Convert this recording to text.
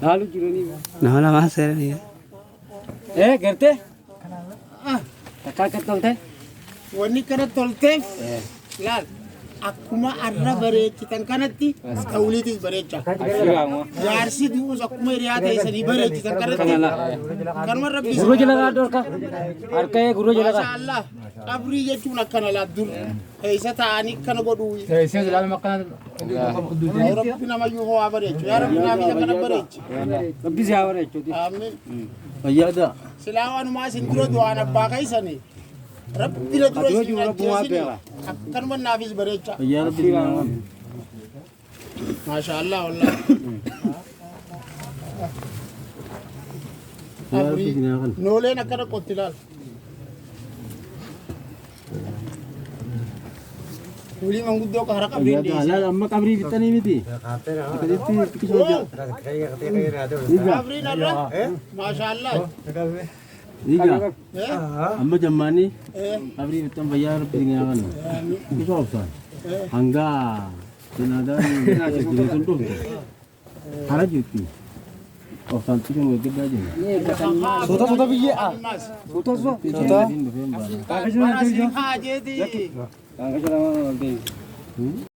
Haalu jiranii. Nama lamaa seeranii. Eh gartee? Takka akka tolte? Wanni kana tolteef laal akkuma arra bareechitan kanatti tawliitis bareecha. Jaarsi du'us akkuma hiriyaa teessanii bareechitan kanatti kanuma rabbi Gurra jala kaadhu harka. Harka ee gurra jala Maasha kaadhu. Allah qabrii jechuun akkana laal dur keessa taa'anii akkana godhuu. Rabbi namayyuu ho'aa bareechu. Yaa Rabbi naaf isa kana bareechi. Rabbi si haa bareechuuti. Amiin. Fayyaada. Silaa wanumaa isin dura du'aan abbaa keessanii Rabbi na dura Adoo isin jiru Rabbumaa ajjeesini beeka. akkanuma naafis bareecha. Fayyaa rabbi si haa kennu. Maasha Allah wallahi. Fayyaa rabbi si haa kennu. Nooleen akkana qotti laal. Wulii manguddoo qara qabriin Fayyaada. dhiyeesse. Laal amma qabrii fixanii miti. Akkasitti xiqqisoo jira. Qabriin har'a maasha Allah. Dhiiga. Eh? Amma jammaanii Eh? qabrii fixan fayyaa rabbi si haa kennu. Xiqqisoo obsaan. Hangaa janaazaan jireetuun dhufte. Hara jirti. Obsaan xiqqisoo eeggadhaa jenna. Suuta suuta biyyee. Suuta suuta. Suuta. Bara siin haa jeeti. Kaakasha lama ol ta'e.